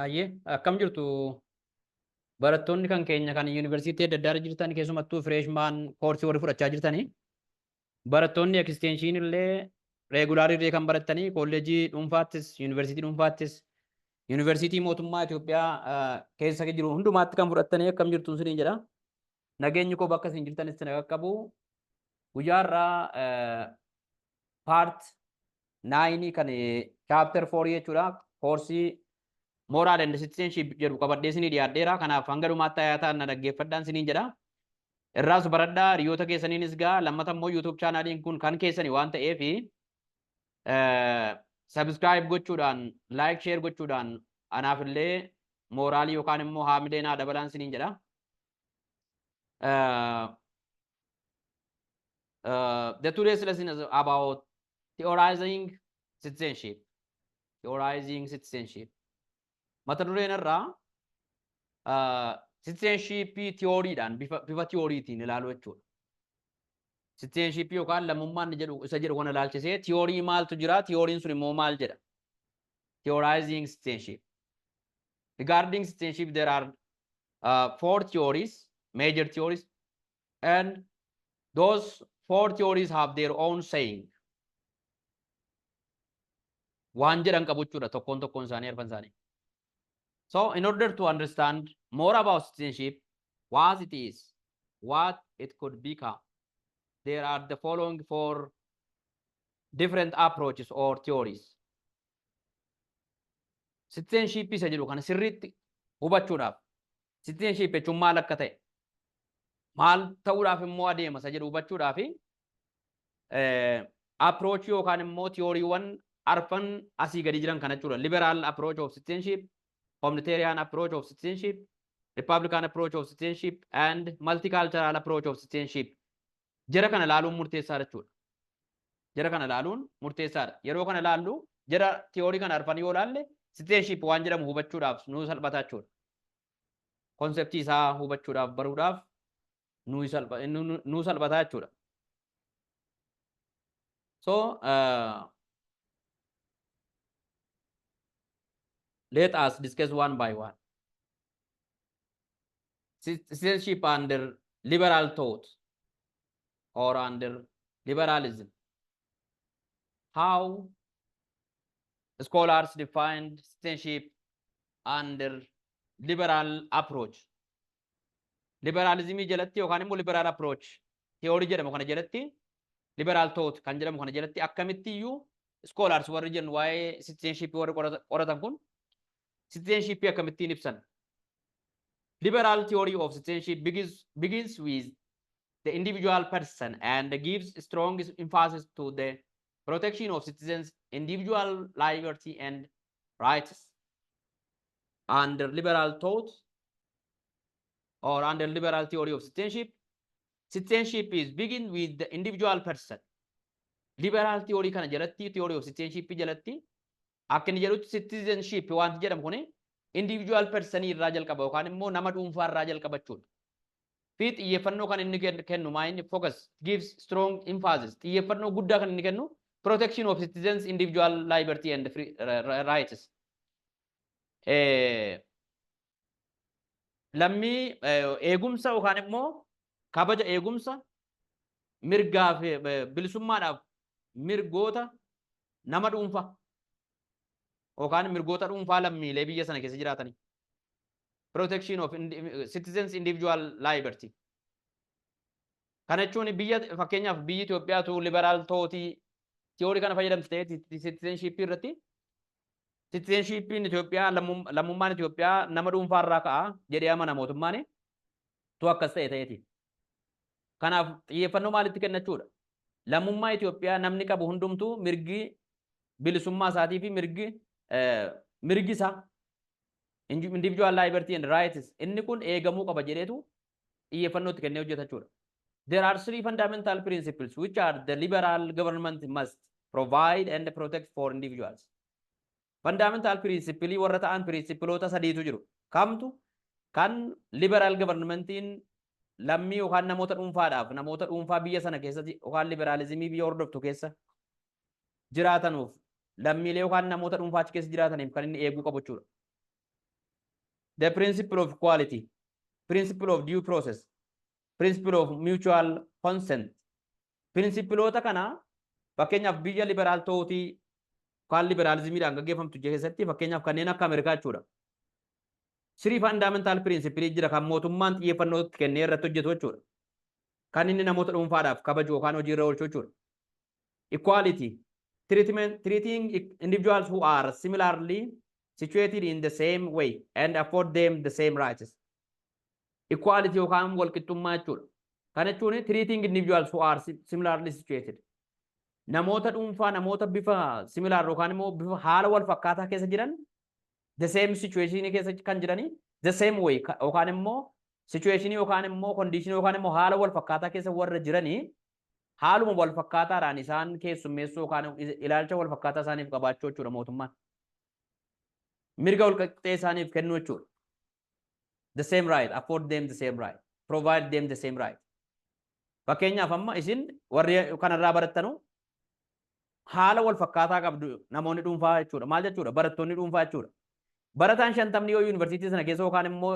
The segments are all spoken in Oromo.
Hayyee, akkam jirtu barattoonni kan keenya kan yuunivarsiitii adda addaa irra jirtan, keessumattuu freshman koorsii warri fudhachaa jirtanii, barattoonni extension illee regular illee kan barattanii, kolleejii dhuunfaattis, yuunivarsiitii dhuunfaattis, yuunivarsiitii mootummaa Itoophiyaa keessa jiru hundumaatti kan fudhattanii, akkam jirtu isiniin jedha. Nageenyi koo bakka isin jirtanitti na qaqqabu. Guyyaa har'aa part 9 kan chapter 4 jechuudha. Koorsii Moral and Citizenship jedhu qabadhee isinii dhiyaadheera. Kanaaf hanga dhumaatti ayaataan na dhaggeeffadhaan isiniin jedha. Irraas baradhaa, hiriyoota keessaniinis gaa. Lammata immoo YouTube chaanaaliin kun kan keessani waan ta'eef, subscribe gochuudhaan, like, share gochuudhaan anaaf illee mooraalii yookaan immoo haamilee naa dabalaan isiniin jedha. The today's lesson is about theorizing citizenship. Theorizing citizenship. Mata dureen irraa citizenship theoryidhaan, bifa theorytiin ilaaluu jechuudha. Citizenship yookaan lammummaan jedhu isa jedhu kana ilaalchisee theory maaltu jira? Theoryin sun immoo maal jedha? Theorizing citizenship. Regarding citizenship, there are four theories, major theories, and those four theories have their own saying. Waan jedhan qabu jechuudha tokkoon tokkoon isaanii, arfan isaanii. So in order to understand more about citizenship, what it is, what it could become, there are the following four different approaches or theories. Citizenship isa jedhu kana sirriitti hubachuudhaaf, citizenship jechuun maal akka ta'e, maal ta'uudhaaf immoo adeema isa jedhu hubachuudhaaf, approach yookaan immoo theoryiiwwan arfan asii gadi jiran kana jechuudha. Liberal approach of citizenship, communitarian approach of citizenship, republican approach of citizenship, and multicultural approach of citizenship. Jara kana ilaaluun murteessaadha jechuudha. Jara kana ilaaluun murteessaadha. Yeroo kana ilaallu, jara theory kana arfan yoo ilaalle, citizenship waan jedhamu hubachuudhaaf nuu salphata jechuudha. Conceptii isaa hubachuudhaaf, baruudhaaf nuu salphata jechuudha. So let us discuss one by one. Citizenship under liberal thought or under liberalism. How scholars defined citizenship under liberal approach. Liberalismii jalatti yookaan immoo liberal approach theory jedhamu kana jalatti, liberal thought kan jedhamu kana jalatti, akkamitti iyyuu scholars warri jennu, waa'ee citizenship warri qoratan kun, citizenship akkamittiin ibsan? Liberal theory of citizenship begins with the individual person and gives strong emphasis to the protection of citizens' individual liberty and rights. Under liberal thought or under liberal theory of citizenship, citizenship is begin with the individual person. Liberal theory kana jalatti, theory of citizenship jalatti, akka inni jedhutti, citizenship wanti jedhamu kuni individual person irraa jalqaba yookaan immoo nama dhuunfaa irraa jalqaba jechuudha. Fi xiyyeeffannoo kan inni kennu maa inni focus gives strong emphasis, xiyyeeffannoo guddaa kan inni kennu, protection of citizens' individual liberty and free rights. Lammii eegumsa yookaan immoo kabaja, eegumsa mirgaa fi bilisummaadhaaf mirgoota nama dhuunfaa yookaan mirgoota dhuunfaa lammiilee biyya sana keessa jiraatanii. Protection of citizens' individual liberty. Kana jechuun biyya, fakkeenyaaf biyyi Itoophiyaatu liberal thoughtii theory kana fayyadamte ta'ee, citizenship irratti, citizenshipiin Itoophiyaa, lammummaan Itoophiyaa nama dhuunfaa irraa ka'a jedhee amana mootummaan tu akkas ta'e ta'eeti. Kanaaf xiyyeeffannoo maalitti kennachuudha? Lammummaa Itoophiyaa namni qabu hundumtuu mirgi bilisummaa isaatii fi mirgi isaa, individual liberty and rights, inni kun eegamuu qaba jedheetu xiyyeeffannoo itti kennee hojjeta jechuudha. There are three fundamental principles which are the liberal government must provide and protect for individuals. Fundamental principle warra ta'an principleoota sadiitu jiru. Kamtu kan liberal governmentiin lammii yookaan namoota dhuunfaadhaaf, namoota dhuunfaa biyya sana keessatti yookaan liberalismii biyya hordoftu keessa jiraatanuuf, lammiilee yookaan namoota dhuunfaa achi keessa jiraataniif kan inni eeguu qabu jechuudha. The principle of equality, principle of due process, principle of mutual consent. Principleoota kana fakkeenyaaf biyya liberal thoughtii yookaan liberalismiidhaan gaggeeffamtu keessatti, fakkeenyaaf kanneen akka Ameerikaa jechuudha. Three fundamental principle jira kan mootummaan xiyyeeffannoo kennee irratti hojjetu jechuudha. Kan inni namoota dhuunfaadhaaf kabaju yookaan hojiirra oolchu jechuudha. Equality, treatment, treating individuals who are similarly situated in the same way and afford them the same rights. Equality yookaan walqixxummaa jechuudha. Kana jechuun treating individuals who are similarly situated. Namoota dhuunfaa, namoota bifa similar yookaan immoo bifa haala wal fakkaataa keessa jiran, the same situation keessa kan jiranii, the same way yookaan immoo situation yookaan immoo condition yookaan immoo haala wal fakkaataa keessa warra jiranii, haaluma wal fakkaataadhaan isaan keessummeessuu yookaan ilaalcha wal fakkaataa isaaniif qabaachuu jechuudha mootummaan. Mirga wal qixxee isaaniif kennuu jechuudha. The same right, afford them the same right, provide them the same right. Fakkeenyaaf amma isin warri kanarraa barattanu haala wal fakkaataa qabdu namoonni dhuunfaa jechuudha. Maal jechuudha? Barattoonni dhuunfaa jechuudha. Barataan 50 yoo yuunivarsiitii sana keessa yookaan immoo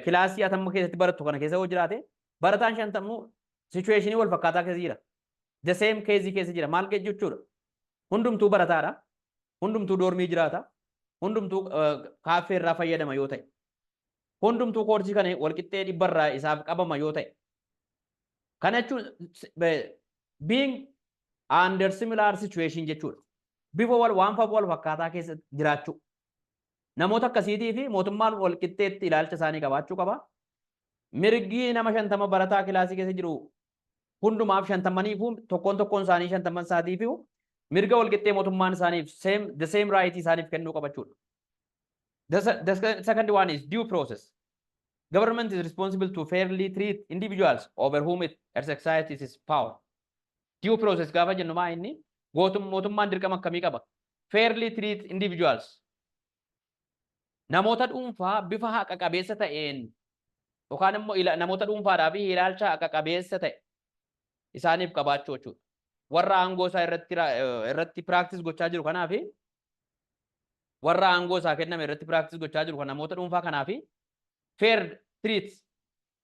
kilaasii atamma keessatti barattu kana keessa yoo jiraate, barataan 50 situationii wal fakkaataa keessa jira. The same case keessa jira. Maal jechuudha? Hundumtuu barataadha. Hundumtuu dormii jiraata. Hundumtuu kaaffee irraa fayyadama yoo ta'e. Hundumtuu koorsii kana walqixxee 100rraa isaaf qabama yoo ta'e. Kana jechuun being under similar situation jechuudha. Bifa wal waan wal fakkaataa keessa jiraachuu. Namoota akkasiitii fi mootummaan wal qixxeetti ilaalcha isaanii qabaachuu qaba. Mirgi nama 50 barataa kilaasii keessa jiru hundumaaf, 50niifuu, tokkoon tokkoon isaanii 50 isaatiifuu mirga wal qixxee mootummaan isaaniif the same right isaaniif kennuu qaba jechuudha. The second one is due process. Government is responsible to fairly treat individuals over whom it exercises its power. Due process gaafa jennu maa inni mootummaan dirqama akkamii qaba? Fairly treat individuals. Namoota dhuunfaa bifa haqa qabeessa ta'een yookaan immoo namoota dhuunfaadhaa fi ilaalcha haqa qabeessa ta'e isaaniif qabaachuu jechuudha. Warra aangoo isaa irratti practice gochaa jiru kanaa fi warra aangoo isaa kenname irratti practice gochaa jiru kan namoota dhuunfaa kanaa fi fair treat,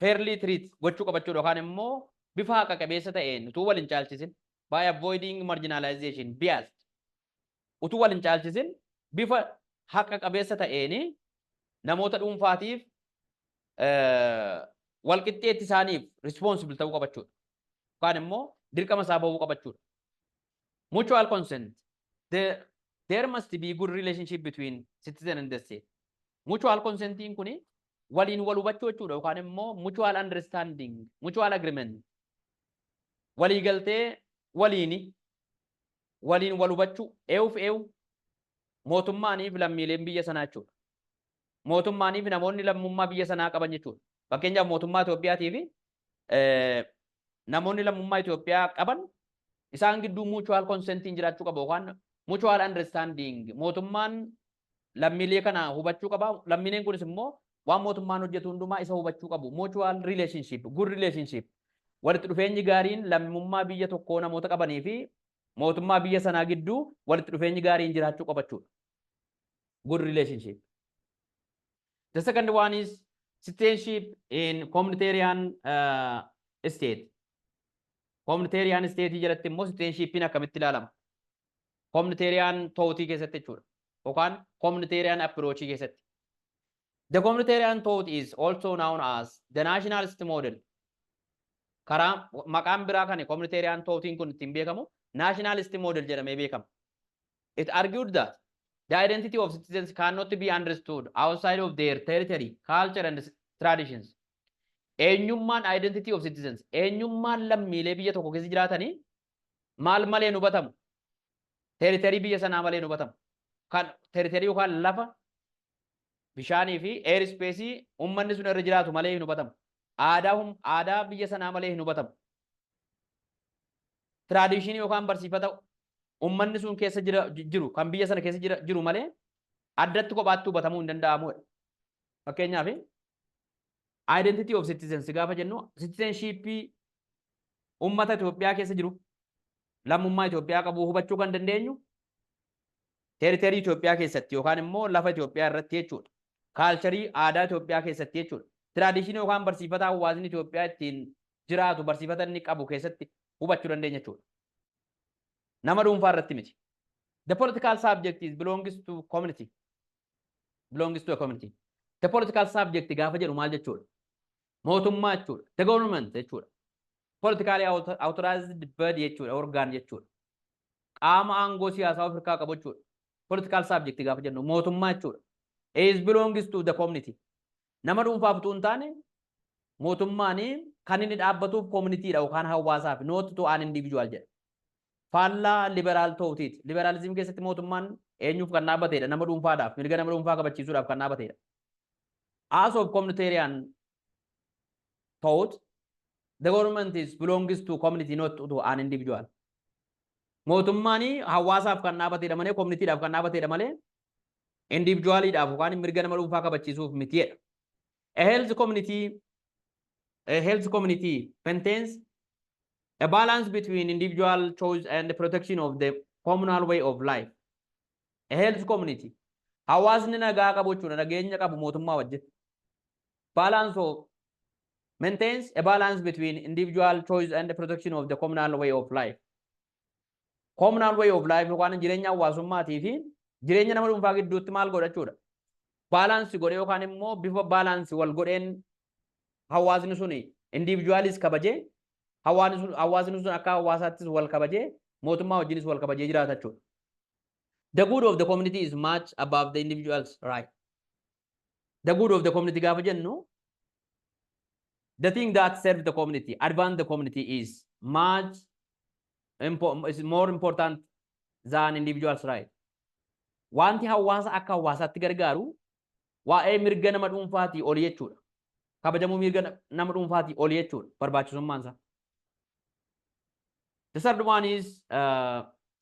fairly treat gochuu qabachuudha yookaan immoo bifa haqa qabeessa ta'een utuu wal hin caalchisin, by avoiding marginalization, bias, utuu wal hin caalchisin bifa haqa qabeessa ta'een namoota dhuunfaatiif walqixxeetti isaaniif responsible ta'uu qabachuudha. Yookaan immoo dirqama isaa bahuu qabachuudha. Mutual consent. There must be good relationship between citizen and the state. Mutual consentiin kuni waliin wal hubachuu jechuudha yookaan immoo mutual understanding, mutual agreement. Waliigaltee waliini, waliin wal hubachuu eewuf eewu mootummaaniif lammiileen biyya sanaa jechuudha. Mootummaaniif namoonni lammummaa biyya sanaa qaban jechuudha. Fakkeenyaaf mootummaa Itoophiyaatii fi namoonni lammummaa Itoophiyaa qaban isaan gidduu mutual consentiin jiraachuu qaba yookaan mutual understanding, mootummaan lammiilee kana hubachuu qaba. Lammiileen kunis immoo waan mootummaan hojjetu hundumaa isa hubachuu qabu. Mutual relationship, good relationship. Walitti dhufeenyi gaariin lammummaa biyya tokkoo namoota qabanii fi mootummaa biyya sanaa gidduu walitti dhufeenyi gaariin jiraachuu qaba jechuudha. Good relationship. The second one is citizenship in communitarian state. Communitarian state jalatti immoo citizenshipiin akkamitti ilaalama? Communitarian thoughtii keessatti jechuudha. Yookaan communitarian approach keessatti. The communitarian thought is also known as the nationalist model. Karaa maqaan biraa kan communitarian thoughtiin kun ittiin beekamu nationalist model jedhamee beekama. It argued that the identity of citizens cannot be understood outside of their territory, culture and traditions. Eenyummaan, identity of citizens, eenyummaan lammiilee biyya tokko keessa jiraatanii maal malee hin hubatamu? Territory biyya sanaa malee hin hubatamu. Kan territory yookaan lafa, bishaanii fi air space uummanni sun irra jiraatu malee hin hubatamu. Aadaa biyya sanaa malee hin hubatamu. Traditionii yookaan barsiifata uummanni sun keessa jiru kan biyya sana keessa jiru malee addatti kophaatti hubatamuu hin danda'amudha. Fakkeenyaaf identity of citizens gaafa jennu, citizenshipii uummata Itoophiyaa keessa jiru, lammummaa Itoophiyaa qabu hubachuu kan dandeenyu territory Itoophiyaa keessatti yookaan immoo lafa Itoophiyaa irratti jechuudha. Culture aadaa Itoophiyaa keessatti jechuudha. Tradition yookaan barsiifata hawaasni Itoophiyaa ittiin jiraatu, barsiifata inni qabu keessatti hubachuu dandeenya jechuudha. Nama dhuunfaa irratti miti. The political subject is belongs to community. Belongs to a community. The political subject gaafa jedhu maal jechuudha? Mootummaa jechuudha. The government jechuudha. Politically authorized body jechuudha. Organ jechuudha. Qaama aangoo siyaasaa of harkaa qabu jechuudha. Political subject gaafa jennu mootummaa jechuudha. Is belongs to the community. Nama dhuunfaaf utuu hin taane, mootummaan kan inni dhaabbatuuf communityidha yookaan hawaasaaf, not to an individual jedha. Faallaa liberal thoughtiiti. Liberalism keessatti mootummaan eenyuuf kan dhaabbatedha? Nama dhuunfaadhaaf, mirga nama dhuunfaa kabachiisuudhaaf kan dhaabbatedha. As of communitarian thought, the government is belongs to community, not to an individual. Mootummaan hawaasaaf kan dhaabbatedha malee, communityidhaaf kan dhaabbatedha malee, individualiidhaaf yookaan mirga nama dhuunfaa kabachiisuuf mitiidha. A health community maintains a balance between individual choice and the protection of the communal way of life. A health community. Hawaasni nagaa qabu jechuudha, nageenya qabu mootummaa wajjin. Balance of maintains a balance between individual choice and the protection of the communal way of life. Communal way of life yookaan jireenya hawaasummaatii fi jireenya nama dhuunfaa gidduutti maal godha jechuudha? Balance godhee yookaan immoo bifa balance wal godheen hawaasni suni individualis kabajee, hawaasni sun akka hawaasaattis wal kabajee, mootummaa wajjinis wal kabajee jiraata jechuudha. The good of the community is much above the individual's right. The good of the community gaafa jennu, the thing that serves the community, advance the community is more important than individual's right. Wanti hawaasa akka hawaasaatti gargaaru waa'ee mirga nama dhuunfaatii oli jechuudha. Kabajamuu mirga nama dhuunfaatii oli jechuudha barbaachisummaan isaa. The third one is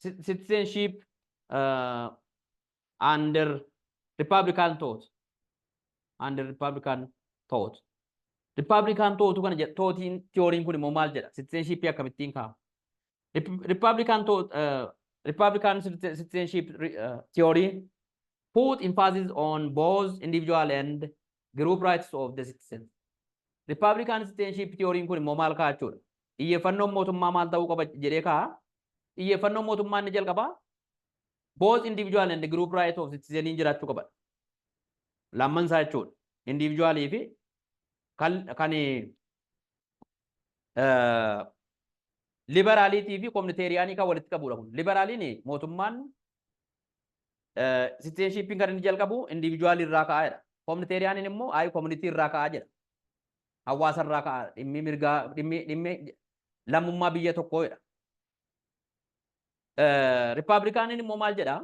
citizenship under Republican thought. Under Republican thought. Republican thought kana jedha, thoughtiin theoryin kun immoo maal jedha? Citizenship akkamittiin kaa'ama? Republican thought, Republican citizenship theory put emphasis on both individual and group rights of the citizens. Republican citizenship theory kun immoo maal ka'a jechuudha? Xiyyeeffannoon mootummaa maal ta'uu qaba jedhee ka'a? Xiyyeeffannoon mootummaa inni jalqabaa both individual and group right of citizen jiraachuu qaba. Lamman isaa jechuudha. Individualii fi kan liberaliitii fi communitarianii kan walitti qabudha kun. Liberaliin mootummaan citizenshipiin kan inni jalqabu individual irraa ka'aa jedha. Communitarianiin immoo ayi, community irraa ka'aa jedha. Hawaasa irraa ka'aa dhimmi mirgaa, dhimmi lammummaa biyya tokkoo jedha. Republicaniin immoo maal jedha?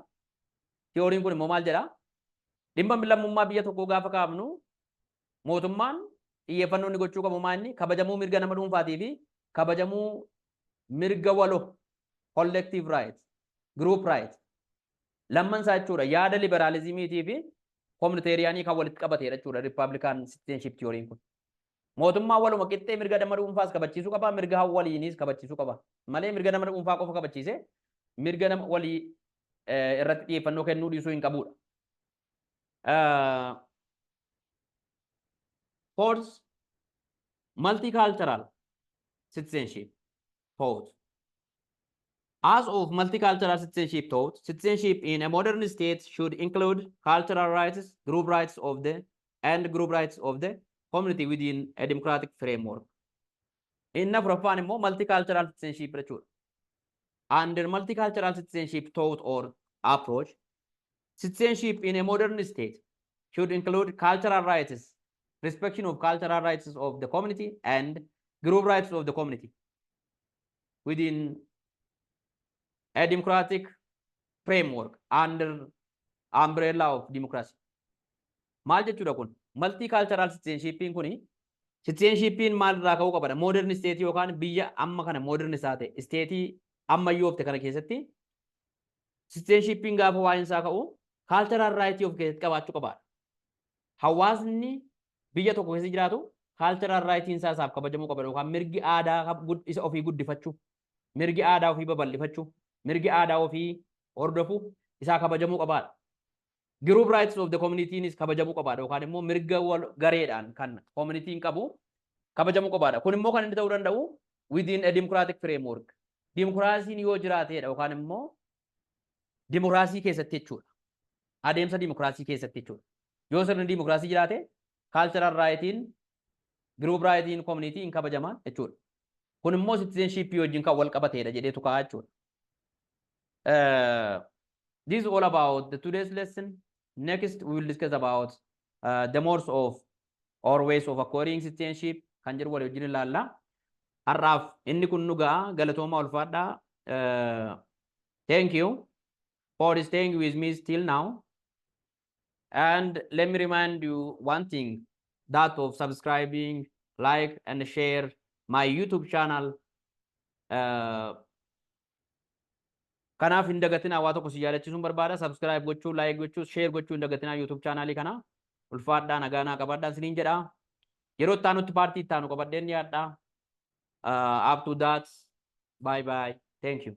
Theoryin kun immoo maal jedha? Dhimma lammummaa biyya tokkoo gaafa kaafnu, mootummaan xiyyeeffannoo inni gochuu qabu maal inni kabajamuu mirga nama dhuunfaatii fi kabajamuu mirga waloo, collective right, group right, lamman isaa jechuudha. Yaada liberalismiitii fi communitarianii kan walitti qabateedha jechuudha Republican citizenship theoryin kun. Mootummaan waluma qixxee mirga nama dhuunfaas kabachiisuu qaba, mirga waliinis kabachiisuu qaba. Malee mirga nama dhuunfaa qofa kabachiise mirga nama walii irratti xiyyeeffannoo kennuu dhiisuu hin qabudha. Fourth, multicultural citizenship thought. As of multicultural citizenship thought, citizenship in a modern state should include cultural rights, group rights of the and group rights of the community within a democratic framework. Inni afuraffaan immoo multicultural citizenship jechuudha. Under multicultural citizenship thought or approach, citizenship in a modern state should include cultural rights, respect of cultural rights of the community and group rights of the community within a democratic framework, under umbrella of democracy. Maal jechuudha kun? Multicultural citizenshipiin kuni citizenshipiin maal irraa ka'uu qabadha? Modern state yookaan biyya amma kana modern isaa ta'e, state ammayyoofte kana keessatti citizenshipiin gaafa waa'een isaa ka'u cultural right of keessatti qabaachuu qabaadha. Hawaasni biyya tokko keessa jiraatu cultural right isaa isaaf kabajamuu qaba, yookaan mirgi aadaa isa ofii guddifachuu, mirgi aadaa ofii babal'ifachuu, mirgi aadaa ofii hordofuu isaa kabajamuu qabaadha. Group rights of the communitynis kabajamuu qabaadha yookaan immoo mirga wal gareedhaan kan communityn qabu kabajamuu qabaadha. Kun immoo kan inni ta'uu danda'u within a democratic framework. Dimokiraasiin yoo jiraateedha yookaan immoo dimokiraasii keessatti jechuudha. Adeemsa dimokiraasii keessatti jechuudha. Yoo sirni dimokiraasii jiraate, cultural rightiin, group rightiin community hin kabajamaa jechuudha. Kun immoo citizenship wajjin kan wal qabateedha jedheetu ka'a jechuudha. This is all about the today's lesson. Next, we will discuss about the modes of or ways of acquiring citizenship kan jedhu walii wajjin ilaalla. Har'aaf inni kun nu ga'a. Galatooma, ulfaadhaa. Thank you for staying with me till now. And let me remind you one thing, that of subscribing, like, and share my YouTube channel. Kanaaf hin dagatinaa, waa tokko si yaadachiisuun barbaada. Subscribe gochuu, like gochuu, share gochuu hin dagatinaa YouTube channelii kana. Ulfaadhaa, nagaa naa qabadhaa isiniin jedha. Yeroo itti aanutti partii itti aanu qabadheen dhiyaadha. Up to that, bye bye. Thank you.